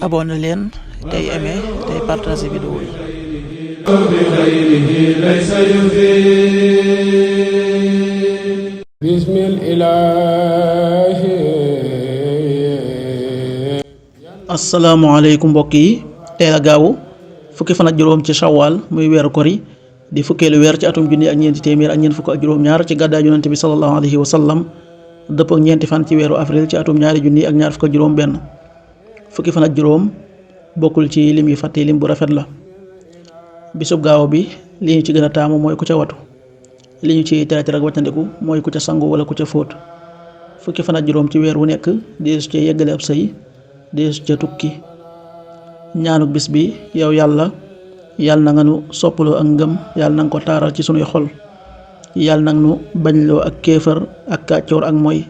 abonné leen tey aimé tey partagé vidéo yi. asalaamaaleykum mbokk yi, teel a gaawu fukki fan ak juróom ci shawwal muy weeru kori di fukkeelu weer ci atum junni ak ñeenti téeméer ak ñeent fukk ak juróom-ñaar ci gàddaay yonent bi sallallahu alayhi wa sallam dëpp ak ñeenti fan ci weeru avril ci atum ñaari junni ak ñaar fukk ak juróom benn. fukki fan ak juróom bokkul ci lim yi fàtte lim bu rafet la. bisub gaaw bi li ñu ci gën a taamu mooy ku ca watu, li ñu ci tere ak wàccandiku mooy ku ca sangu wala ku ca fóot. fukki fan ak juróom ci weer wu nekk deesu ca yeggale ab sëy, deesu ca tukki. ñaanuk bis bi yow yàlla na nga nu soppaloo ak ngëm, yàlla na nga ko taaral ci sunuy xol, yàlla na nga nu bañloo ak kéefër ak kàccoor ak moy,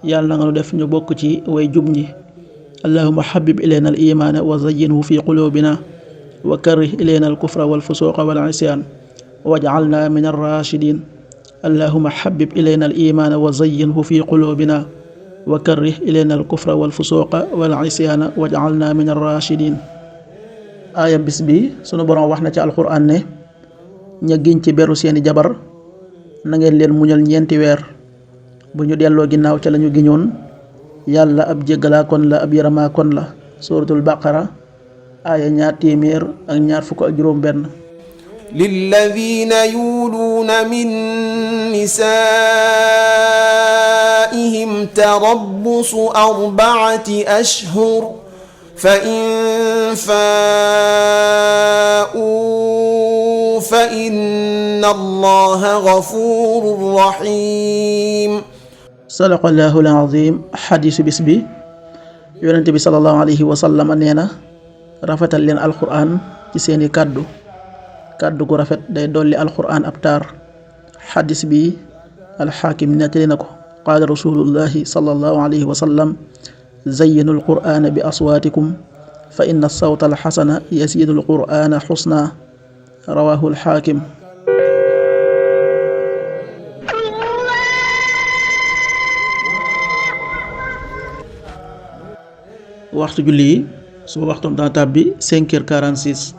yàlla na nga nu def ñu bokk ci way jub ñi. allahumma habib ilayna al imaana wa zayyinhu fi qulubina wa karrih ilayna al kufra wal fusuqa wal isyan waj'alna min ar rashidin. allahumma habib ilayna al imaana wa zayyinhu fi qulubina wa karrih ilayna al kufra wal fusuqa wal isyana waj'alna min ar rashidin. aaya bis bi sunu borom wax na ci alquran ne ña giñ ci beru seeni jabar na ngeen leen muñal ñeenti weer, bu ñu delloo ginnaaw ca lañu giñoon yàlla ab jéggalaa kon la ab yaramaa kon la. suratul baqara aaya 222. lilladina yuuluuna min nisaa'ihim tarabbusu 4 ashhur fa in faa'uu fa inna allaha gafuurun rahiim. sadaqallaahu al-aziim. xadiisu bis bi yonent bi sallallahu alayhi wa sallam nee na rafetal leen alquran ci seeni kàddu gu rafet day dolli alquran ab taar. xadiis bi alxaakim nettali na ko. qaala rasulullahi sallallahu alayhi wa sallam zayyinu alqur'ana bi aswaatikum fa inna sawta alxasana yasiidu alqur'ana xusna. rawaahu alxaakim. waxtu julli yi suba waxtoom dana tàbbi 5h46,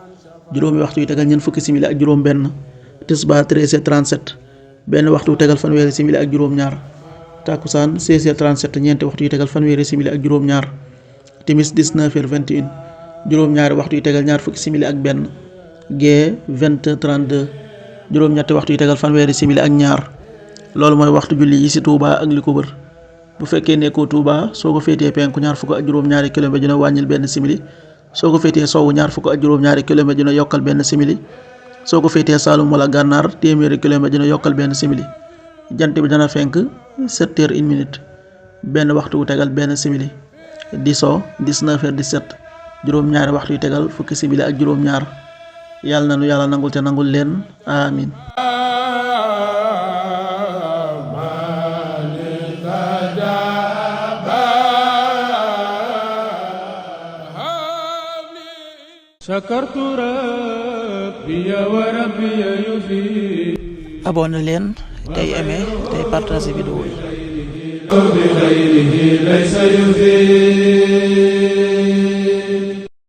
juróomi waxtu yu tegal ñeent fukki simili ak juróom benn. tisbaar 13h37, benn waxtu yu tegal fanweeri simili ak juróom ñaar. takkusaan 16h37, ñeenti waxtu yu tegal fanweeri simili ak juróom ñaar. timis 19h21, juróom ñaari waxtu yu tegal ñaar fukki simili ak benn. gee 20h32, juróom ñetti waxtu yu tegal fanweeri simili ak ñaar. loolu mooy waxtu julli yi ci Touba ak li ko wër. bu fekkee nekkoo Touba soo ko féetee penku ñaar fukk ak juróom-ñaari kilomètre dina wàññil benn simili, soo ko féetee sowwu ñaar fukk ak juróom-ñaari kilomètre dina yokkal benn simili, soo ko féetee Saalum wala Gànnaar téeméeri kilomètre dina yokkal benn simili. jant bi dana fenk 7h01, benn waxtu wu tegal benn simili, di so 19h17, juróom-ñaari waxtu yu tegal fukki simili ak juróom-ñaar. yàlla na nu yàlla nangul te nangul leen amin. abonné leen tey aimé tey partagé vidéo yi.